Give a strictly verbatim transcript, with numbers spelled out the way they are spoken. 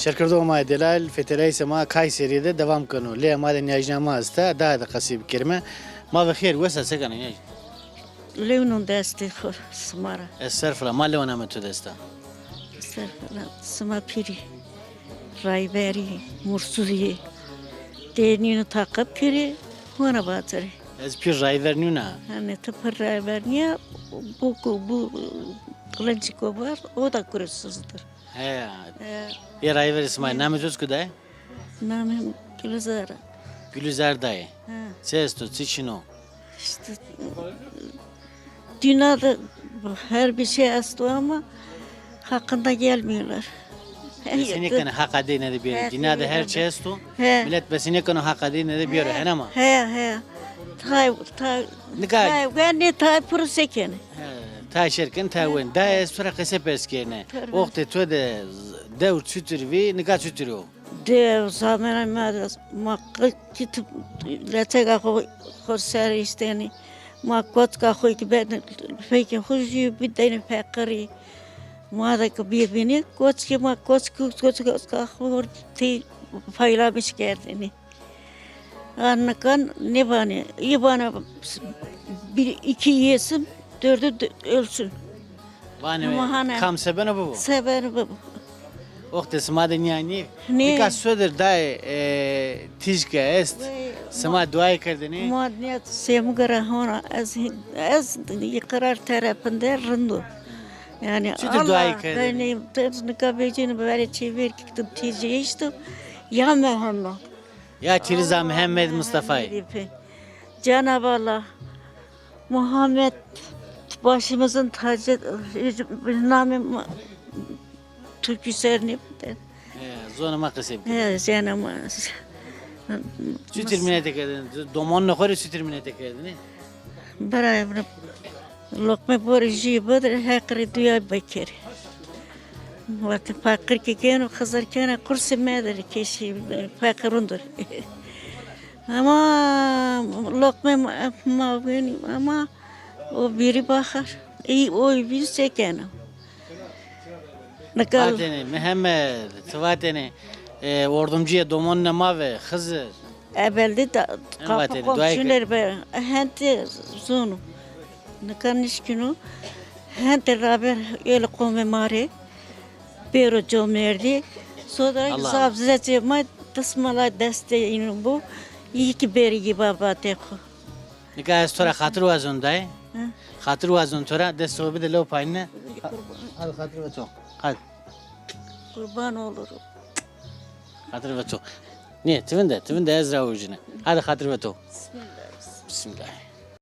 Şêrkerdoxê ma yê delal, feteleyîsê ma Kayserî de devam keno. Lê ma de nîyajîna ma esta, daha de qesî bikerime. Ma ve xêr, wes a, se kena nîyaj? Lewnon de estê xo sima ra. Ez serf ra, ma lew namê to de esta. Serf ra, sima pîrî, rayverî, mursuzî, dê nîno taqib kerê, hona vacerê. Ez pîr rayver nîna. Hanê, ti pîr rayver nîya, bu, bu, bu, qilincîko var, o da gursuzdir. He. He. Ê rayverê sima yê, namê to çik o dayê? Namê Gülizar. Gülizar dayê. He. Çi esto, çi çin o? İşte, dünyada her bir şey esto ama hakkında gelmiyorlar. Besenêkeno haqa deynê de bêro. He, dünyada her şey esto. He. Millet besenêkeno haqa deynê de bêro, hena ma? He, he. Tay, tay, nika tay, wenê tay piro se kenê. He, tay şêr kenê, tay wenê. Dayê, ez to ra qese pers kerine. Wextê to de dewr çutir vî, nika çutir o? De zamana ma de ma qi-, kî tu leçeka xo, xo ser îştenî. Ma koçka xo kî ben fekê xo jû bidenî feqirî. Ma de ki bîbînî, koçkê ma, koçk-, koçka xo tey paylamiş kerdênî. Ha, nika nêvanê. Î vana bir, iki yesin, dördü de ölsün. Vanê kam se beno bibo? Se beno bibo. Wextê sima de nîya nî. Nê. Nika sodir dayê, e, tîj ke est. Sima duayê kerdêne? Ma nîya sêmû gere hona. Ez, ez îqrar terefinde rind o. Yani çutir duayê kerdêne? Nika vecîne verê çêver kî tîjê îşte. Ya Muhammed. Ya Tîriza Mihemed Mustafayî. Cenab-ı Allah, Muhammed başımızın tacı, namê ma, Türkü ser nêbite. He, zonê ma qesey bike. He, zonê ma. Çutir minete kerdêne? Domonunê xo rê çutir minete kerdêne? Birayê mi, loqme borê jû bidir, Heq rê duya bikerê. Wextê feqir kî gêno, Xizir kena, qursê medirê, keşî feqir rind o. Ama loqme ma, ma vênî, ama o bîrî baxar. Î oy bî se kena. Nika vatêne, Mihemed, ti vatêne, e, ordumcîyê domonunê ma ve, Xizir. Evel de da, qafo komşuler be, hente zonu. Nika nişkîno, hente raver el qomê ma rê, bêro comerdî. Soda zaf zecê ma, dismala destê înu bu, î kî bêrî yî babatê xo. Nika ez to ra xatir wazon dayê. Hı. Xatir wazon to ra, destê xo bide lew payîne. Hadi xatir ve to. Hadi. Kurban olurum. Xatir ve to. Nê, ti vinde, ti vinde ez ra ujine. Hadi xatir ve to. Bismillah. Bismillah.